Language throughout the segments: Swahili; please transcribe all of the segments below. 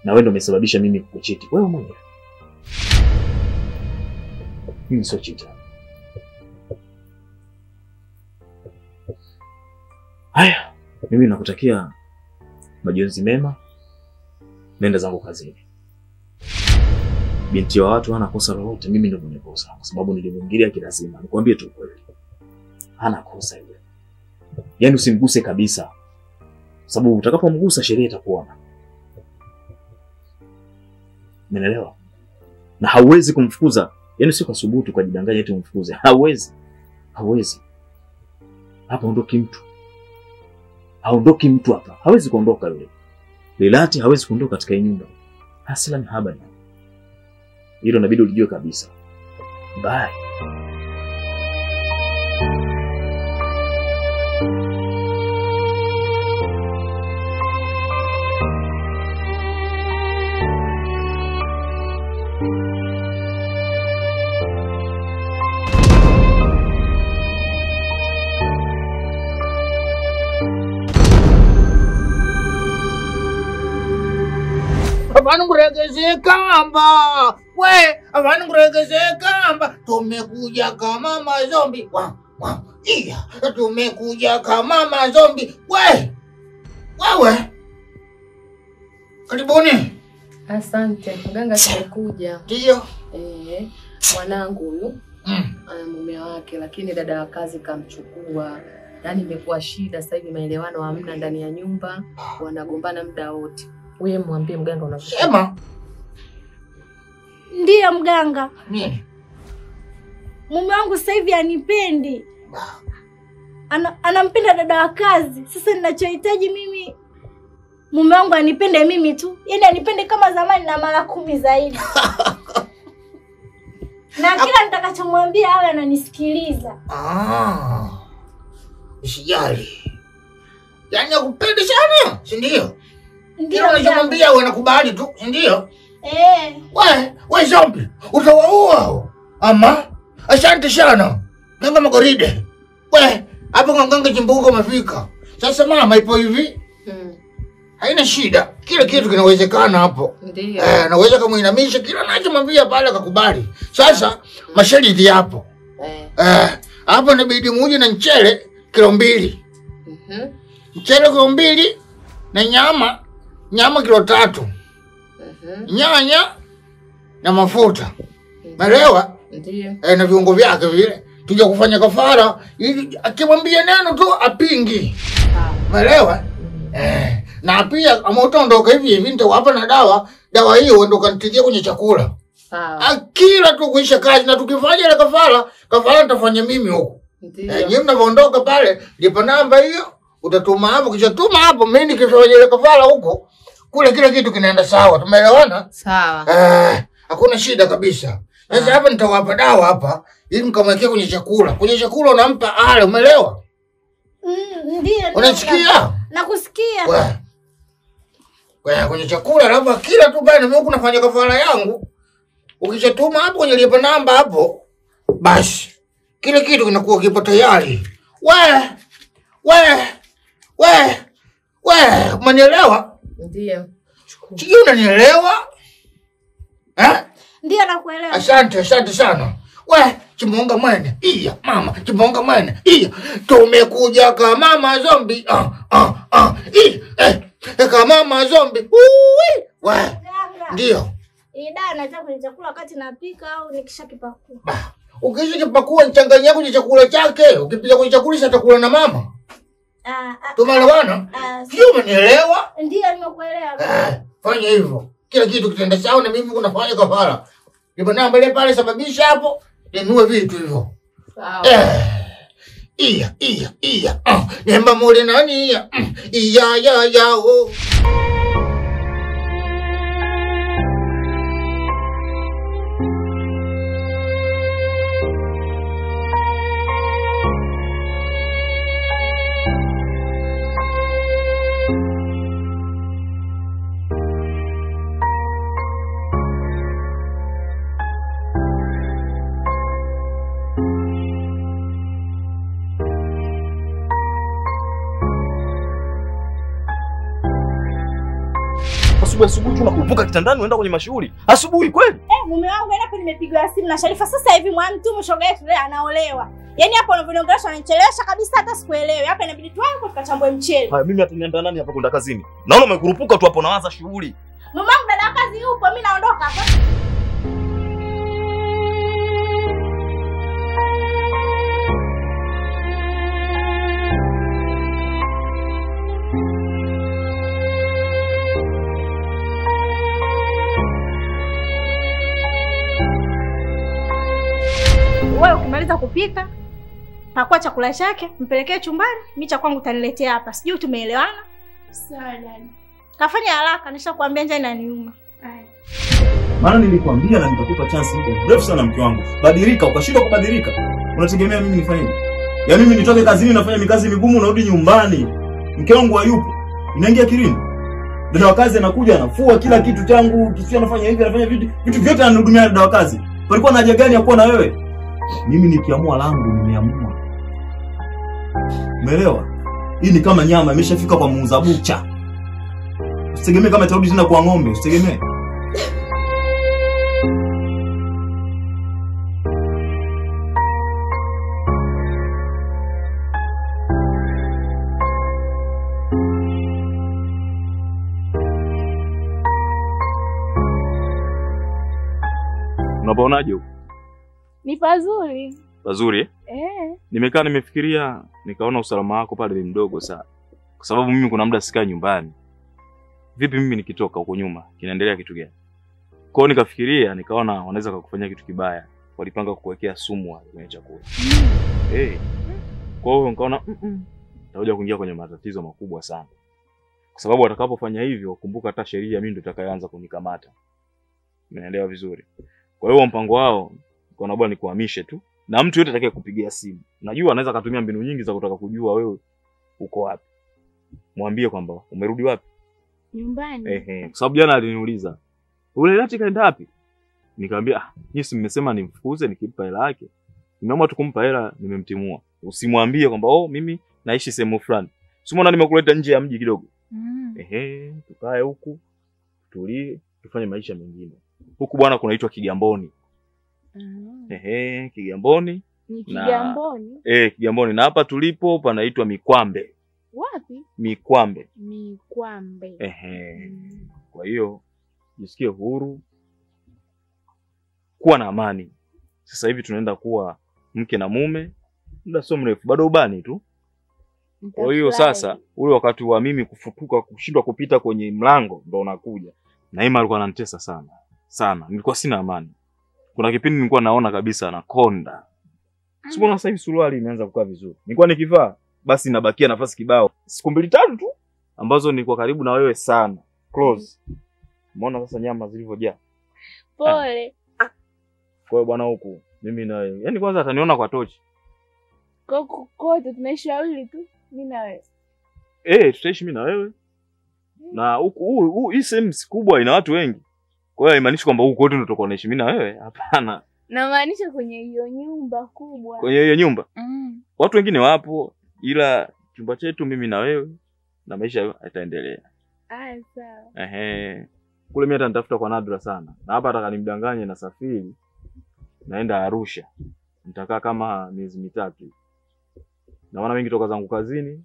Na wewe ndio umesababisha mimi kukuchiti. Wewe mwenyewe. Mimi sio cheater. Haya, mimi nakutakia majonzi mema. Nenda zangu kazini. Binti wa watu hana kosa lolote, mimi ndio mwenye kosa kwa sababu nilimwingilia kilazima. Nikwambie tu kweli. Hana kosa yule. Yaani usimguse kabisa. Sababu utakapomgusa sheria itakuona. Umeelewa? Na hauwezi kumfukuza. Yaani sio kwa subutu kujidanganya eti umfukuze. Hauwezi. Hauwezi. Hapa ondoki mtu. Haondoki mtu hapa. Hawezi kuondoka yule. Lilati hawezi kuondoka katika nyumba. Hasla ni habari. Hilo inabidi ulijue kabisa. Bye. Vanunguregeze kamba we, vanunguregeze kamba, tumekuja kama mazombi wa wa iya, tumekuja kama mazombi we wewe. Karibuni. Asante mganga, tumekuja. Ndio. Mwanangu huyu ana mume wake, lakini dada wa kazi kamchukua. Yaani imekuwa shida sasa hivi, maelewano hamna ndani ya nyumba, wanagombana muda wote. Wewe mwambie mganga unavyosema. Ndiyo mganga. Nini? Mume wangu sasa hivi anipendi. Anampenda dada wa kazi. Sasa ninachohitaji mimi mume wangu anipende mimi tu. Yaani anipende kama zamani na mara 10 zaidi. Na kila nitakachomwambia awe ananisikiliza. Ah. Usijali. Yaani akupende sana, si ndio? Ndio unachomwambia wanakubali tu, ndio? Eh. We zombie, utawaua. Ama asante sana. Ganga magoride. We, hapo nganga chimbuko umefika. Sasa mama ipo hivi. Haina shida. Kila kitu kinawezekana hapo. Ndio. Naweza kumuinamisha kila anachomwambia pale akakubali. Sasa masharti yapo. Hapo inabidi muje na mchele kilo 2. Mchele kilo 2 na nyama kilo 3. Nyanya na mafuta. Umeelewa? Ndio. Na viungo vyake vile. Tuje kufanya kafara ili akimwambia neno tu apingi. Umeelewa? Na pia kama utaondoka hivi hivi nitawapa na dawa. Dawa hiyo ndio kanitikia kwenye chakula. Sawa. Akila tu kuisha kazi na tukifanya ile kafara nitafanya mimi huko. Ndio. Nyinyi mnapoondoka pale lipa namba hiyo utatuma hapo, kisha tuma hapo mimi nikifanya ile kafara huko. Kule kila kitu kinaenda sawa. Tumeelewana? Sawa. Hakuna shida kabisa. Sasa hapa nitawapa dawa hapa ili mkamwekee kwenye chakula. Kwenye chakula unampa ale, umeelewa? Ndio. Unasikia? Nakusikia. Wewe kwenye chakula labda kila tu bana mimi nafanya kafara yangu. Ukishatuma hapo kwenye lipa namba hapo basi kila kitu kinakuwa kipo tayari. We, umenielewa? Ndio. Sijui unanielewa? Eh? Ndio nakuelewa. Asante, asante sana. We, chimonga mwene. Iya, mama, chimonga mwene. Iya, tumekuja kama mazombi. Kama mazombi. Ui! We. Ndio. Ida nataka kwenye chakula wakati napika au nikishakipakua. Ukishakipakua nichanganyia kwenye chakula chake. Ukipika kwenye chakula sitakula na mama. Tumeelewana? Sio, umenielewa? Ndio nimekuelewa. Fanya hivyo. Kila kitu kitenda sawa na mimi kunafanya kafara. Ndipo namba ile pale sababisha hapo ninunue vitu hivyo. Sawa. Iya iya iya. Nemba mole nani iya. Iya ya ya o. asubuhi asubuhi tu unakurupuka kitandani unaenda kwenye mashughuli. Asubuhi kweli? Mume wangu hapo nimepigwa simu na Sharifa sasa hivi mwanamtume shoga yetu leo anaolewa. Yaani hapo unavyoniongelesha unanichelewesha kabisa hata sikuelewi. Hapa inabidi tuanze tukachambue mchele. Haya mimi hata nani hapa kwenda kazini. Naona umekurupuka tu hapo nawaza shughuli. Mume wangu dada kazi yupo, mimi naondoka hapa. Wewe ukimaliza kupika, pakua chakula chake, mpelekee chumbani, mimi cha kwangu utaniletea hapa. Sijui tumeelewana? Sawa dada. Kafanya haraka, nishakwambia njaa inaniuma. Haya. Maana nilikwambia na nitakupa chance muda mrefu sana mke wangu. Badilika, ukashindwa kubadilika. Unategemea mimi nifanye nini? Ya mimi nitoke kazini nafanya mikazi migumu narudi nyumbani. Mke wangu hayupo. Inaingia kilini. Dada wa kazi anakuja anafua kila kitu changu, kisha anafanya hivi, anafanya vitu vyote ananihudumia dada wa kazi. Palikuwa na haja gani ya kuwa na wewe? Mimi nikiamua langu nimeamua. Umeelewa? Hii ni kama nyama imeshafika kwa muuza bucha. Usitegemee kama itarudi tena kwa ng'ombe, usitegemee. Unapaonaje huko? Ni pazuri. Pazuri eh? Eh. Nimekaa nimefikiria nikaona usalama wako pale ni mdogo sana. Kwa sababu mimi kuna muda sikai nyumbani. Vipi mimi nikitoka huko nyuma kinaendelea kitu gani? Kwa hiyo nikafikiria nikaona wanaweza kukufanyia kitu kibaya. Walipanga kukuwekea sumu kwenye chakula. Eh. Kwa hiyo nikaona nitakuja kuingia kwenye matatizo makubwa sana. Kwa sababu watakapofanya hivyo kumbuka hata sheria mimi ndio itakayoanza kunikamata. Umeelewa vizuri? Kwa hiyo mpango wao nikaona bwana nikuhamishe tu. Na mtu yote atakaye kupigia simu, najua anaweza akatumia mbinu nyingi za kutaka kujua wewe uko wapi. Mwambie kwamba umerudi wapi? Nyumbani. Ehe, kwa sababu jana aliniuliza, "Ule lati kaenda wapi?" Nikamwambia, "Ah, nyinyi si mmesema nimfukuze nikimpa hela yake. Nimeamua tu kumpa hela nimemtimua." Usimwambie kwamba oh mimi naishi sehemu fulani. Si umeona nimekuleta nje ya mji kidogo. Ehe, tukae huku, tulie, tufanye maisha mengine. Huku bwana kunaitwa Kigamboni. Ehe, Kigamboni. Ni Kigamboni? Kigamboni. Na hapa tulipo panaitwa Mikwambe. Wapi? Mikwambe. Mikwambe. Ehe. Kwa hiyo jisikie huru, kuwa na amani. Sasa hivi tunaenda kuwa mke na mume, muda sio mrefu, bado ubani tu. Kwa hiyo sasa ule wakati wa mimi kufutuka kushindwa kupita kwenye mlango ndo unakuja. Naima alikuwa ananitesa sana. Sana. Nilikuwa sina amani. Kuna kipindi nilikuwa naona kabisa anakonda. Sikuona sasa hivi suruali imeanza kukaa vizuri. Nilikuwa nikivaa basi nabakia nafasi kibao. Siku mbili tatu tu ambazo nilikuwa karibu na wewe sana. Close. Umeona sasa nyama zilivyojaa. Pole. Kwa hiyo bwana huku mimi na wewe. Yaani kwanza ataniona kwa tochi. Kwa kote tunaishi wawili tu, mimi na wewe. Tutaishi mimi na wewe. Na huku hii sehemu kubwa ina watu wengi. Kwa hiyo haimaanishi kwamba huku kote ndio tutakuwa tunaishi mimi na wewe. Hapana. Na maanisha kwenye hiyo nyumba kubwa. Kwenye hiyo nyumba? Watu wengine wapo ila chumba chetu mimi na wewe na maisha yataendelea. Ah, sawa. Ehe. Kule mimi hata nitafuta kwa nadra sana. Na hapa nataka nimdanganye na safiri naenda Arusha. Nitakaa kama miezi mitatu. Na maana mingi toka zangu kazini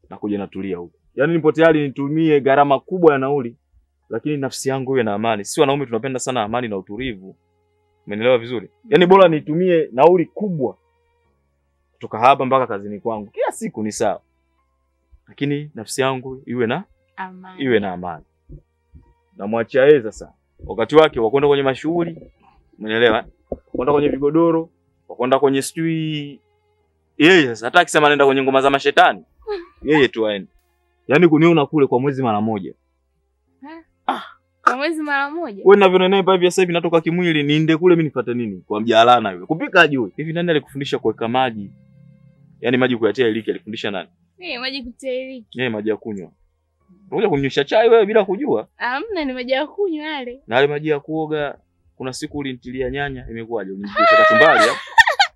na kuja natulia huko. Yaani nipo tayari nitumie gharama kubwa ya nauli lakini nafsi yangu iwe na amani. Sisi wanaume tunapenda sana amani na utulivu. Umeelewa vizuri? Yaani bora nitumie nauli kubwa kutoka hapa mpaka kazini kwangu. Kila siku ni sawa. Lakini nafsi yangu iwe na amani. Iwe na amani. Namwachia yeye sasa. Wakati wake wa kwenda kwenye mashughuli, umeelewa? Kwenda kwenye vigodoro, kwenda kwenye sijui yeye sasa hata akisema anaenda kwenye ngoma za mashetani, yeye tu aende. Yaani kuniona kule kwa mwezi mara moja. Kwa mwezi mara moja? Wewe unavyonenepa hivi sasa hivi natoka kimwili niende kule mimi nipate nini? Kwa mjalana yule. Kupika juu. Hivi nani alikufundisha kuweka maji? Yaani maji kuyatia iliki alikufundisha nani? Maji kutia iliki. Maji ya kunywa. Unakuja kunywesha chai wewe bila kujua? Hamna, ni maji ya kunywa yale. Na yale maji ya kuoga kuna siku ulinitilia nyanya imekuwaje? Uliniogesha kachumbari hapo?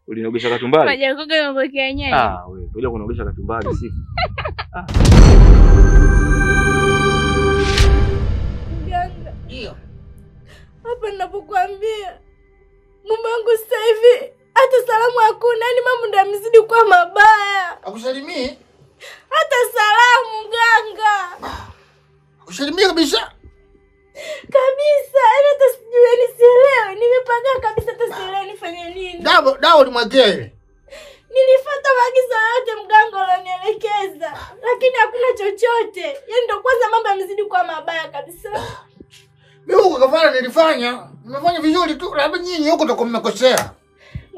Uliniogesha kachumbari? Maji ya kuoga imepokea nyanya. Ah, wewe unajua kunogesha kachumbari siku. Sharifa, ninapokuambia mume wangu sasa hivi hata salamu hakuna, yani mambo ndio yamezidi kuwa mabaya. Akusalimii? Hata salamu mganga. Akusalimii kabisa? Kabisa, yani hata sijui, yani sielewi, nimepanga kabisa hata sielewi nifanye nini. Dawa ulimwekea ile? Nilifuata maagizo yote mganga alionielekeza, lakini hakuna chochote. Yaani ndio kwanza mambo yamezidi kuwa mabaya kabisa. Mimi huko kafara nilifanya, nimefanya vizuri tu, labda nyinyi huko ndio mmekosea.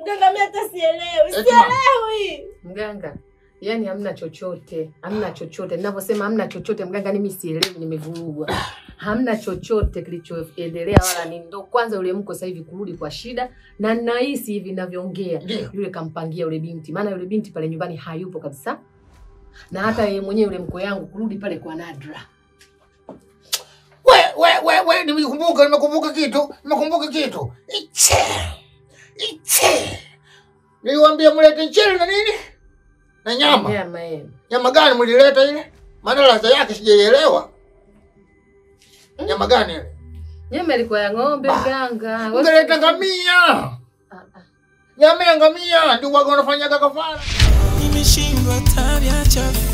Mganga mimi hata sielewi, sielewi. Mganga, yani hamna chochote, hamna chochote. Ninavyosema hamna chochote mganga, mimi sielewi, nimevurugwa. Hamna chochote kilichoendelea wala ni ndo kwanza yule mko sasa hivi kurudi kwa shida, na nahisi hivi ninavyoongea yule kampangia yule binti, maana yule binti pale nyumbani hayupo kabisa. Na hata yeye mwenyewe yule mko yangu kurudi pale kwa nadra. We nimekumbuka kitu, nimekumbuka kitu. Iche. Iche. Niliwaambia mlete mchele na nini? Na nyama. Nyama yeye. Nyama gani mlileta ile? Maana ladha yake sijaielewa. Nyama gani ile? Nyama ilikuwa ya ng'ombe mganga. Ungeleta ngamia. Nyama ya ngamia ndio wao wanafanyaga kafara. Nimeshindwa tabia chafu.